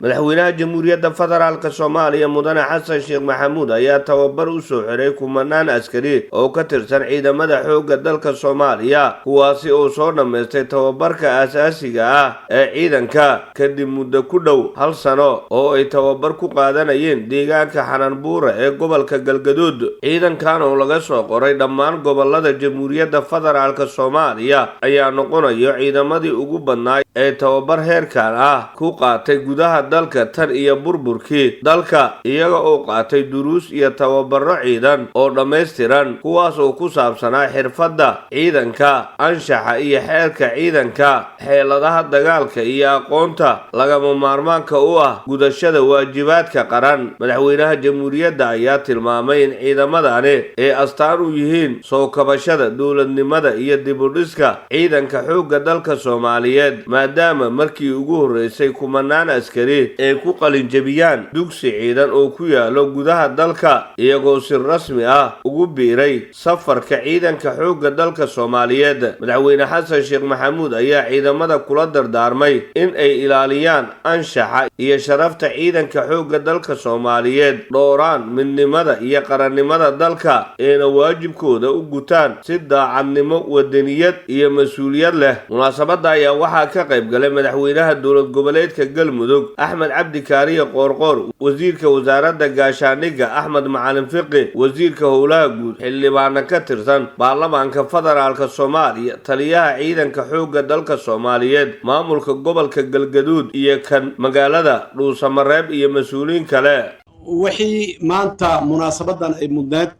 Madaxweynaha Jamhuuriyadda Federaalka Soomaaliya, Mudane Xasan Sheekh Maxamuud, ayaa tababar u soo xiray kumanaan askari oo ka tirsan ciidamada xoogga dalka Soomaaliya, kuwaasi oo soo dhammaystay tababarka aasaasiga ah ee ciidanka kadib muddo ku dhow hal sano oo ay tababar ku qaadanayeen deegaanka Xananbuura ee gobolka Galgaduud. Ciidankan oo laga soo qoray dhammaan gobolada Jamhuuriyadda Federaalka Soomaaliya ayaa noqonayo ciidamadii ugu badnaa ee tababar heerkan ah ku qaatay gudaha dalka tan iyo burburkii dalka, iyaga oo qaatay duruus iyo tababaro ciidan oo dhammaystiran, kuwaas oo ku saabsanaa xirfadda ciidanka, anshaxa iyo xeerka ciidanka, xeeladaha dagaalka iyo aqoonta lagama maarmaanka u ah gudashada waajibaadka qaran. Madaxweynaha Jamhuuriyadda ayaa tilmaamay in ciidamadani ay astaan u yihiin soo kabashada dowladnimada iyo dib u dhiska ciidanka xoogga dalka Soomaaliyeed, maadaama markii ugu horreysay kumanaan askari ay ku qalinjabiyaan dugsi ciidan oo ku yaalo gudaha dalka, iyagoo si rasmi ah ugu biiray safarka ciidanka xoogga dalka Soomaaliyeed. Madaxweyne Xasan Sheekh Maxamuud ayaa ciidamada kula dardaarmay in ay ilaaliyaan anshaxa iyo sharafta ciidanka xoogga dalka Soomaaliyeed, dhooraan midnimada iyo qarannimada dalka, eena waajibkooda u gutaan si daacadnimo, wadaniyad iyo mas-uuliyad leh. Munaasabadda ayaa waxaa ka qayb galay madaxweynaha dowlad goboleedka Galmudug, Axmed Cabdi Kaariye Qoorqoor, wasiirka wasaaradda gaashaandhigga, Axmed Macalin Fiqi, wasiirka howlaha guud, xildhibaano ka tirsan baarlamaanka federaalka Soomaaliya, taliyaha ciidanka xoogga dalka Soomaaliyeed, maamulka gobolka Galgaduud iyo kan magaalada Dhuusamareeb iyo mas-uuliyiin kale. Wixii maanta munaasabaddan ay mudneed,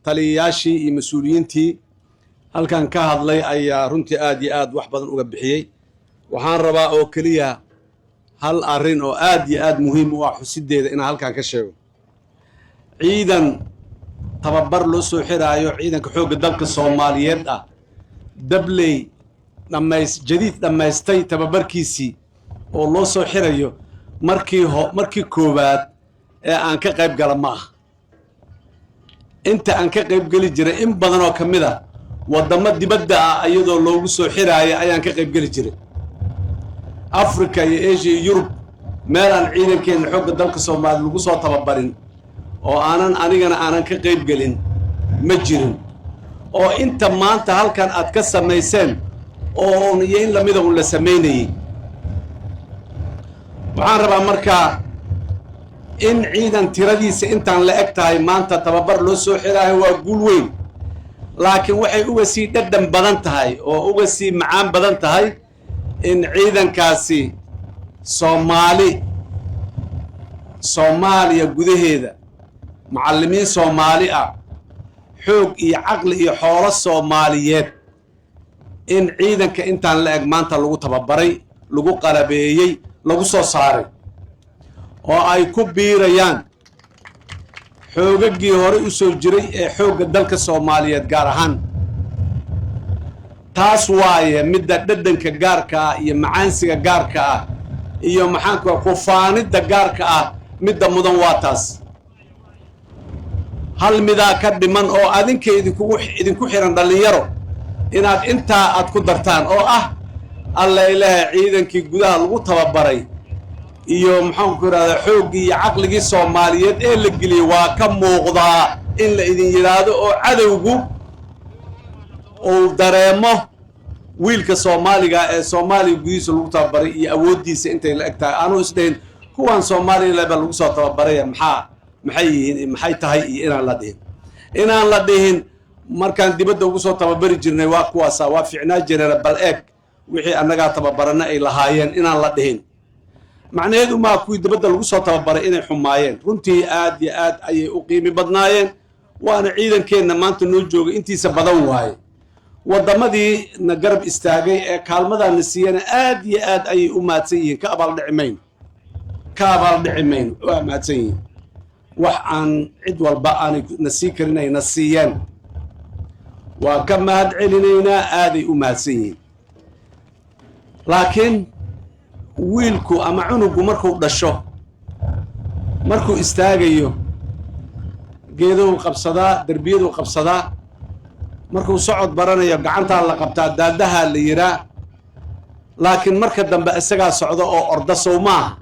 taliyayaashii iyo mas-uuliyiintii halkan ka hadlay ayaa runtii aad iyo aad wax badan uga bixiyey. Waxaan rabaa oo keliya hal arrin oo aad iyo aad muhiim u ah xusideeda inaan halkan ka sheego. Ciidan tababar loo soo xiraayo ciidanka xoogga dalka Soomaaliyeed ah, dabley dhammays jadiid dhammaystay tababarkiisii oo loo soo xirayo, markii koowaad ee aan ka qayb gala ma aha. Inta aan ka qayb geli jiray, in badan oo ka mid a waddamo dibadda ah iyadoo loogu soo xiraaya ayaan ka qayb geli jiray. Africa iyo Asia iyo Yurub meel aan ciidankeenna xoogga dalka Soomaaliya lagu soo tababarin oo aanan anigana aanan ka qayb gelin ma jirin, oo inta maanta halkan aad ka samayseen oo iyo in lamida un la samaynayey. Waxaan rabaa markaa in ciidan tiradiisa intaan la eg tahay maanta tababar loo soo xiraayo waa guul weyn, laakiin waxay uga sii dhadhan badan tahay oo uga sii macaan badan tahay in ciidankaasi Soomaali, Soomaaliya gudaheeda, macallimiin Soomaali ah, xoog iyo caqli iyo xoolo Soomaaliyeed in ciidanka intaan la eg maanta lagu tababaray, lagu qalabeeyey, lagu soo saaray, oo ay ku biirayaan xoogaggii hore u soo jiray ee xoogga dalka Soomaaliyeed gaar ahaan. Taas waaye midda dhadhanka gaarka ah iyo macaansiga gaarka ah iyo maxaanku kufaanidda gaarka ah. Midda mudan waa taas. Hal midaa ka dhiman oo adinka idinku xiran, dhallinyaro, inaad intaa aad ku dartaan oo ah alla ilaahay ciidankii gudaha lagu tababaray iyo maxaanku idhahdaa xooggii iyo caqligii Soomaaliyeed ee la geliyey waa ka muuqdaa, in la idin yidhaahdo oo cadowgu uu dareemo wiilka Soomaaliga ee Soomaaliya gudihiisa lagu tababaray iyo awooddiisa intay la eg tahay, aanu isdhahin kuwan Soomaaliya leba lagu soo tababaraya maxay yihiin, maxay tahay, iyo inaan la dhihin markaan dibadda ugu soo tababari jirnay waa kuwaasa, waa fiicnaa jireena, bal eeg wixii annagaa tababarana ay lahaayeen, inaan la dhihin. Macnaheedu maa kuwii dibadda lagu soo tababaray inay xumaayeen. Runtii aad iyo aad ayay u qiimi badnaayeen, waana ciidankeenna maanta noo jooga intiisa badan waaye. Waddamadii na garab istaagay ee kaalmadaana siiyana aad iyo aad ayay u mahadsan yihiin. Ka abaaldhici mayno, ka abaaldhici mayno, waa mahadsan yihiin. Wax aan cid walba aanay na sii karin ay na siiyeen, waa ka mahad celinaynaa, aaday u mahadsan yihiin. Laakiin wiilku ama cunugu markuu dhasho, markuu istaagayo geeduhu qabsadaa, derbiyaduu qabsadaa. Markuu socod baranayo gacantaa la qabtaa, daadahaa la yiraa, laakiin marka dambe isagaa socda oo orda, sow maaha?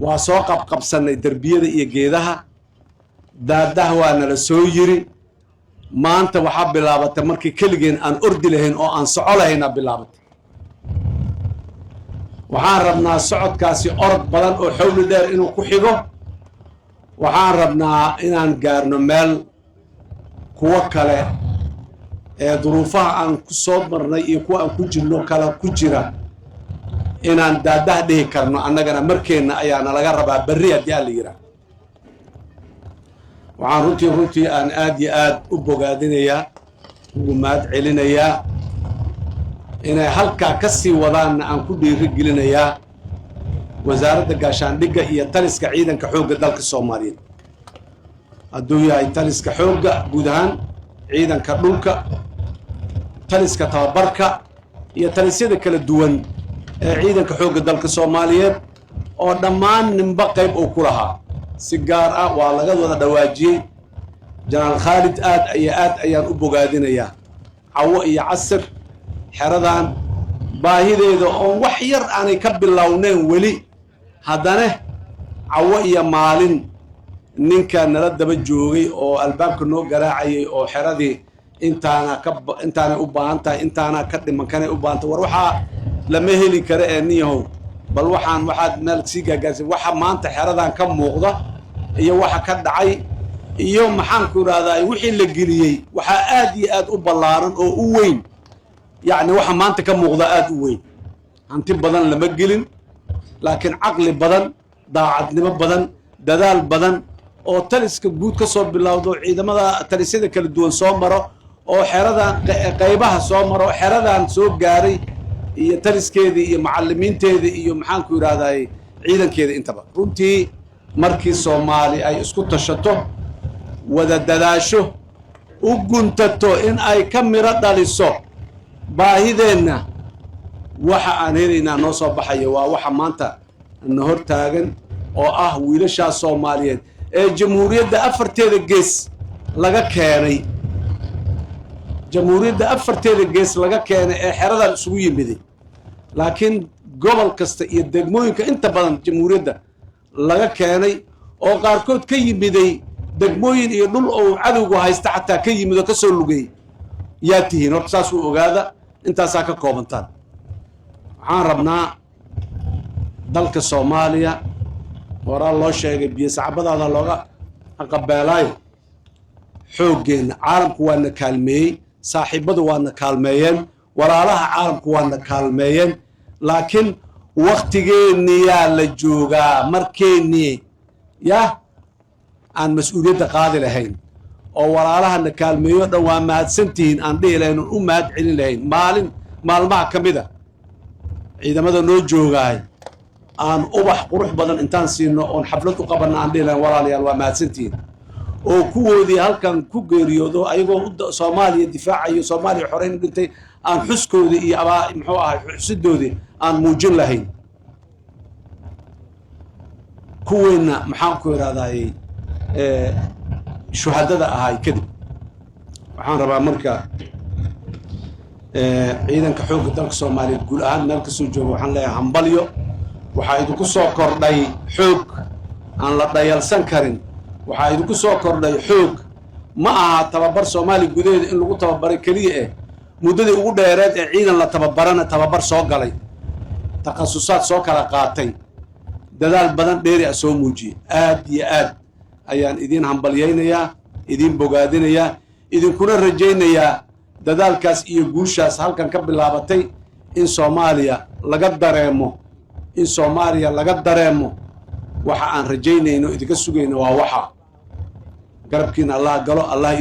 Waa soo qabqabsannay derbiyada iyo geedaha. Daadaha waa nala soo yiri. Maanta waxaa bilaabatay markii keligeen aan ordi lahayn oo aan soco lahaynaa bilaabatay. Waxaan rabnaa socodkaasi orod badan oo xowli dheer inuu ku xigo. Waxaan rabnaa inaan gaarno meel kuwo kale ee duruufaha aan ku soo marnay iyo kuwa aan ku jirno kale ku jira inaan daadaha dhihi karno. Annagana markeenna ayaa nalaga rabaa berri, haddii aan la yidhaah. Waxaan runtii aan aad iyo aad u bogaadinayaa, ugu mahad celinayaa, inay halkaa ka sii wadaanna aan ku dhiiri gelinayaa Wasaaradda Gaashaandhigga iyo taliska ciidanka xoogga dalka Soomaaliyeed, hadduu yahay taliska xoogga guud ahaan, ciidanka dhulka, taliska tababarka iyo talisyada kala duwan ee ciidanka xoogga dalka Soomaaliyeed, oo dhammaan ninba qayb uu ku lahaa. Si gaar ah waa laga wada dhawaajiyey Jenaraal Khaalid. Aad iyo aad ayaan u bogaadinayaa. Cawo iyo casir xeradan baahideeda oon wax yar aanay ka bilownayn weli, haddana cawo iyo maalin ninka nala daba joogay oo albaabka noo garaacayay oo xeradii intaana ka intaanay u baahan tahay, intaana ka dhiman, kanay u baahan tahay, war waxaa lama heli kara ee ninyahow, bal waxaan waxaad meel sii gaagaarsa. Waxa maanta xeradan ka muuqda iyo waxa ka dhacay iyo, maxaanku idhahdaa, wixii la geliyey, waxaa aad iyo aad u ballaaran oo u weyn. Yacni waxa maanta ka muuqda aad u weyn. Hanti badan lama gelin, laakiin caqli badan, daacadnimo badan, dadaal badan oo taliska guud ka soo bilowdo, ciidamada talisyada kala duwan soo maro, oo xeradan qaybaha soo maro, xeradan soo gaaray, iyo taliskeedii iyo macallimiinteedii iyo, maxaanku idhahdaay, ciidankeeda intaba. Runtii markii Soomaali ay isku tashato, wada dadaasho, u guntato in ay ka miro dhaliso baahideenna, waxa aan helaynaa noo soo baxaya waa waxa maanta na hor taagan, oo ah wiilashaas Soomaaliyeed ee jamhuuriyadda afarteeda gees laga keenay, jamhuuriyadda afarteeda gees laga keenay ee xeradan isugu yimiday, laakiin gobol kasta iyo degmooyinka inta badan jamhuuriyadda laga keenay, oo qaarkood ka yimiday degmooyin iyo dhul ou cadowgu haysta xataa ka yimid oo ka soo lugeeyey yaa tihiin. Horta saasuu ogaada, intaasaa ka koobantaan. Waxaan rabnaa dalka Soomaaliya, horaa loo sheegay, biyo sacbadaada looga aqabeelaayo. Xooggeenna caalamku waana kaalmeeyey, saaxiibadu waana kaalmeeyeen, walaalaha caalamku waana kaalmeeyeen, laakiin waktigeenniyaa la joogaa markeennii yah aan mas-uuliyadda qaadi lahayn, oo walaalahana kaalmeeyo dhan waa mahadsantihiin aan dhihi lahayn, oon u mahad celin lahayn. Maalin maalmaha ka mid a ciidamada noo joogaay aan ubax qurux badan intaan siino oon xaflad u qabanna aan dhihi lahayn, "Walaalayaal, waa mahadsantihiin," oo kuwoodii halkan ku geeriyoodo ayagoo Soomaaliya difaacayo, Soomaaliya xoreyn u dhintay, aan xuskoodii iyo abaa, muxuu ahay, xusidoodii aan muujin lahayn. Kuweenna, maxaan ku idhahdaayey, shuhadada ahay. Kadib waxaan rabaa marka ciidanka xoogga dalka Soomaaliyeed guud ahaan meel kasoo jooga, waxaan leeyahay hambalyo. Waxaa idinku soo kordhay xoog aan la dhayalsan karin. Waxaa idinku soo kordhay xoog. Ma aha tababar Soomaaliya gudaheeda in lagu tababaray keliya eh, muddadii ugu dheereed ee ciidan la tababarana tababar soo galay, takhasusaad soo kala qaatay, dadaal badan dheeri ah soo muujiyey. Aad iyo aad ayaan idiin hambalyaynayaa, idiin bogaadinayaa, idinkuna rajaynayaa dadaalkaas iyo guushaas halkan ka bilaabatay in Soomaaliya laga dareemo, in Soomaaliya laga dareemo. Waxa aan rajaynayno, idinka sugayno waa waxa garabkiina Allah galo, Allah.